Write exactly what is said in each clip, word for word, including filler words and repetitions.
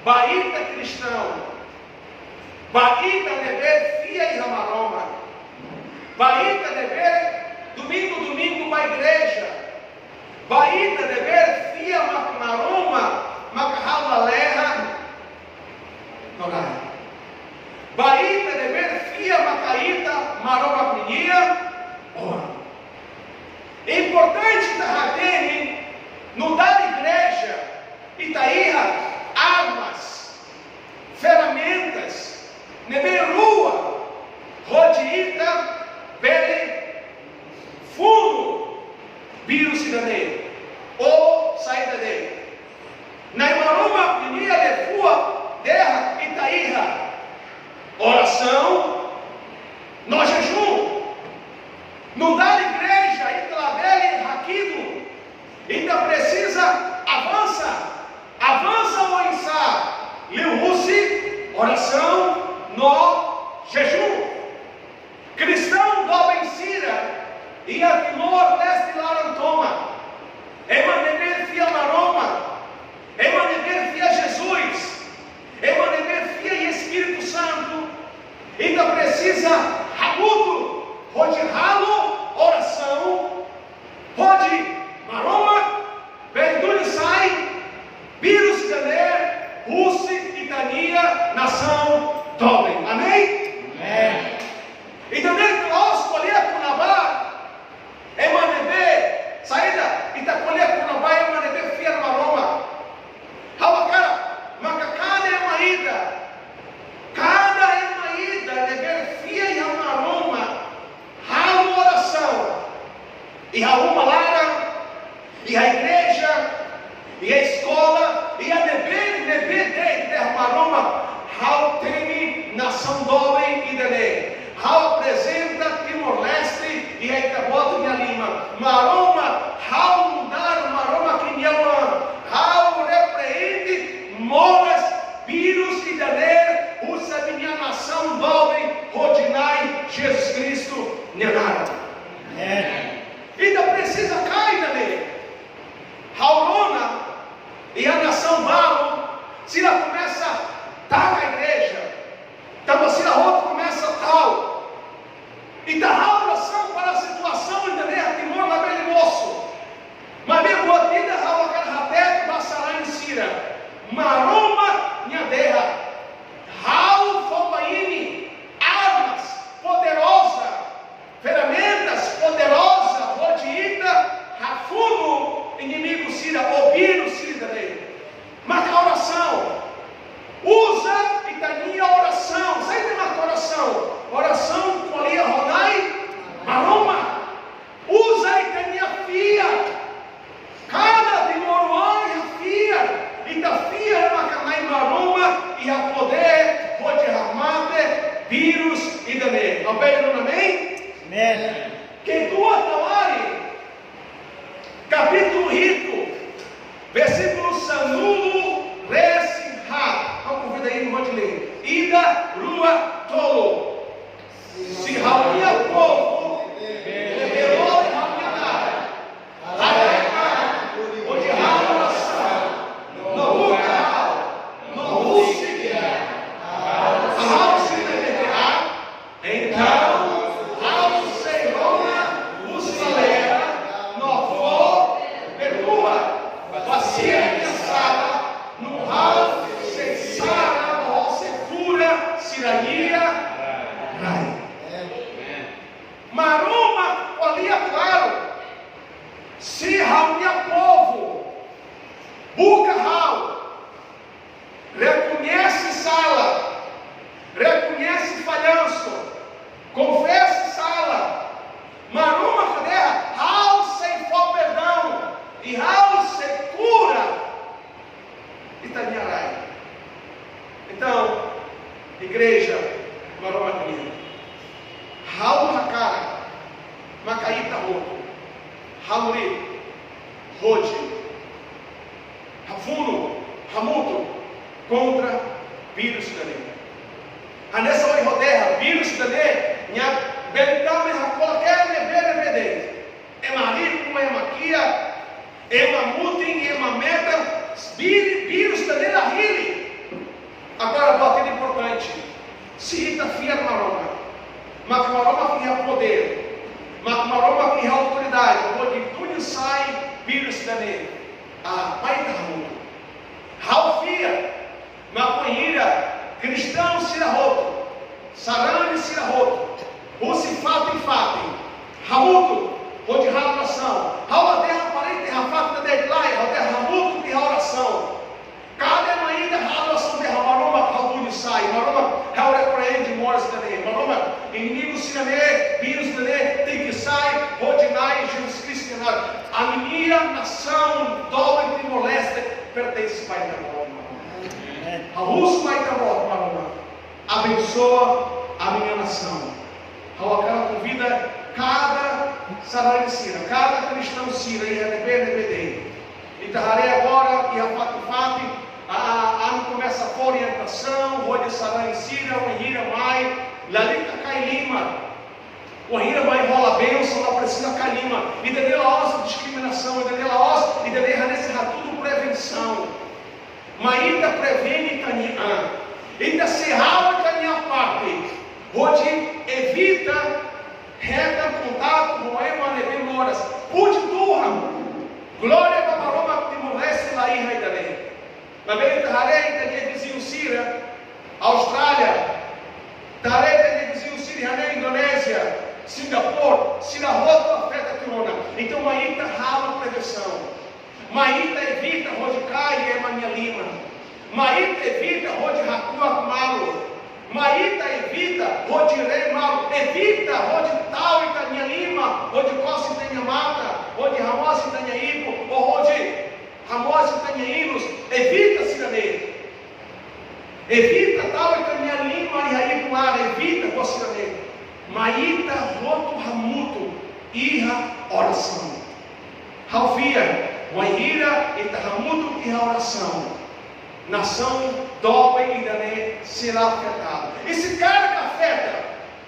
Ba ita kristaun, ba ita ne'ebé fiar iha Maromak, ba ita ne'ebé domingu-domingu bá igreja, ba ita ne'ebé fiar mak Maromak maka halo lalehan no rai. Ba ita ne'ebé fiar maka ita Maromak ninia oan. Importante ita hatene, nu'udar igreja, ita iha armas, ferramentas ne'ebé rua hodi ita bele funu vírus ida-ne'e ou saida de'it. Na'i Maromak ninia liafuan dehan ita iha orasaun no jejún. Nu'udar igreja, ita labele hakidu. Ita presiza avansa. Avansa oinsá? Liuhusi orasaun no jejún. Kristaun doben sira iha Timor-Leste laran tomak, ema ne'ebé fiar Maromak, ema ne'ebé fiar Jesus, ema ne'ebé fiar iha Espíritu Santu, ita presiza hamutuk hodi halo orasaun, hodi Maromak bele duni sai vírus ida-ne'e husi ita-nia nasaun doben. Amen? Amen. Ida-ne'e la'ós ko'alia kona-ba ema ne'ebé, saida, ita ko'alia kona-ba ema ne'ebé fiar Maromak. Ha'u hakarak maka kada ema ida, kada ema ida ne'ebé fiar iha Maromak halo orasaun iha uma laran, iha igreja, iha eskola, iha ne'ebé, ne'ebé de'it, dehan Maromak, ha'u temi nasaun doben ida-ne'e. Ha'u aprezenta Timor-Leste iha Ita-Boot nia liman. Maromak, ha'u nu'udar Maromak nia oan, ha'u repreende moras vírus ida-ne'e husi ami-nia nasaun doben hodi Na'i Jesus Kristu nia naran. Amen. Ita presiza kaer ida-ne'e. Ha'u rona iha nasaun balu, sira komesa taka igreja, tanba sira hotu komesa ta'uk. Ita halo orasaun para situasaun ida-ne'e iha Timor labele mosu. Maibé buat ida ha'u hakarak hatete ba sarani sira. Maromak nia dehan, ha'u fó ba imi armas poderoza, ferramentas poderoza hodi ita hafunu inimigu sira ou vírus sira-ne'e. Maka orasaun. Uza ita-nia orasaun. Saida mak orasaun? Orasaun ko'alia ho Na'i Maromak. Uza ita-nia fiar. Kada timoroan iha fiar. Ita fiar maka Na'i Maromak iha podér hodi hamate vírus ida-ne'e. Amen, amen? Amen. Kedua Tawarikh, kapítulu hitu, versíkulu sanulu-resin-haat. Ha'u konvida imi hodi lee. Ida, rua, tolu. Se ha'u-nia povu ne'ebé lori ha'u-nia naran, hakarak hodi halo orasaun, no buka ha'u, no husik ha'u sira-nia pekadu, entaun ha'u sei rona husi lalehan no fó perdua ba sira-nia sala, no ha'u sei sara no ha'u sei kura sira-nia rai. Maromak ko'alia klaru, se ha'u-nia povu buka ha'u, rekoñese sala, rekoñese fallansu, konfesa sala, Maromak dehan, ha'u sei fó perdaun, i ha'u sei kura ita-nia rai. Entaun, igreja Maromak nian, ha'u hakarak maka ita hotu hamriik hodi hafunu hamutuk kontra vírus ida-ne'e. Hanesan ohin ha'u dehan, vírus ida-ne'e nia bele tama iha kualkér ne'ebé-ne'ebé de'it. Ema riku, ema kiak, ema mutin, ema metan, vírus, vírus ida-ne'e la hili. Agora, buat ida importante. Se ita fiar Maromak, mak Maromak iha podér, mak Maromak iha autoridade hodi duni sai vírus ida-ne'e, ah, mai ita hamutuk. Ha'u fiar mak wainhira kristaun sira hotu, sarani sira hotu, husi fatin-fatin, hamutuk hodi halo orasaun. Ha'u la dehan para ita iha fatin de'it lae, ha'u dehan hamutuk iha orasaun. Kada ema ida halo orasaun dehan: Maromak, ha'u duni sai. Maromak, ha'u repreende moras ida-ne'e. Maromak, inimigu sira-ne'e, vírus ida-ne'e tenke sai hodi Na'i Jesus Kristu nia naran. Ami-nia nasaun doben Timor-Leste pertense ba Ita-Boot, Maromak. Ha'u husu ba Ita-Boot, Maromak, abensoa ami-nia nasaun. Ha'u hakarak konvida kada sarani sira, kada kristaun sira iha ne'ebé-ne'ebé de'it. Ita haree agora iha fatin-fatin, a, a, ami komesa fó orientasaun hodi sarani sira, wainhira mai, lalika kaer liman. Wainhira mai hola bensaun, la presiza kaer liman. Ida-ne'e la'ós diskriminasaun, ida-ne'e la'ós, ida-ne'e hanesan hatudu prevensaun. Mai ita prevene ita-nia an. Ita sei halo ita-nia parte hodi evita hetan kontaktu ho ema ne'ebé moras. Puji Tuhan. Glória ba Maromak, Timor-Leste la iha ida-ne'e. Maibé ita haree ita-nia viziñu sira, Austrália. Ita haree ita-nia viziñu sira iha ne'e, Indonézia, Singapura, sira hotu afeta tiha ona. Entaun, mai ita halo prevensaun. Mai ita evita hodi kaer ema nia liman. Mai ita evita hodi hakuak malu. Mai ita evita hodi rei malu. Evita hodi tau ita-nia liman, hodi kose ita-nia matan, hodi hamoos ita-nia ibun, ou hodi hamoos ita-nia inus. Evita sira-ne'e. Evita tau ita-nia liman iha ibun laran, evita kose sira-ne'e. Mai ita hotu hamutuk iha orasaun. Ha'u fiar, wainhira ita hamutuk iha orasaun, nasaun doben ida-ne'e sei la afetadu. I se karik afeta,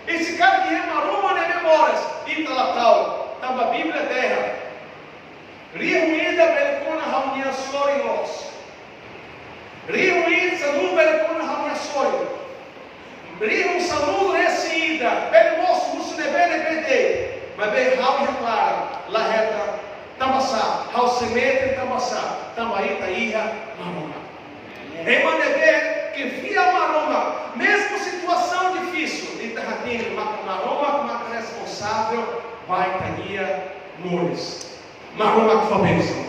i se karik iha ema ruma ne'ebé moras, ita la ta'uk. Tanba Bíblia dehan: rihun ida bele kona ha'u-nia sorin loos. Rihun ida sanulu bele kona ha'u-nia sorin. Rihun sanulu-resin-ida bele mosu husi ne'ebé-ne'ebé de'it. Maibé ha'u iha klaran, la hetan. Tanba sá? Ha'u sei metin, tanba sá? Tanba ita iha Maromak. Ema ne'ebé ke fiar Maromak, mezmu situasaun difisil, ita hatene maka Maromak maka responsavel ba ita-nia moris. Maromak fó bensaun.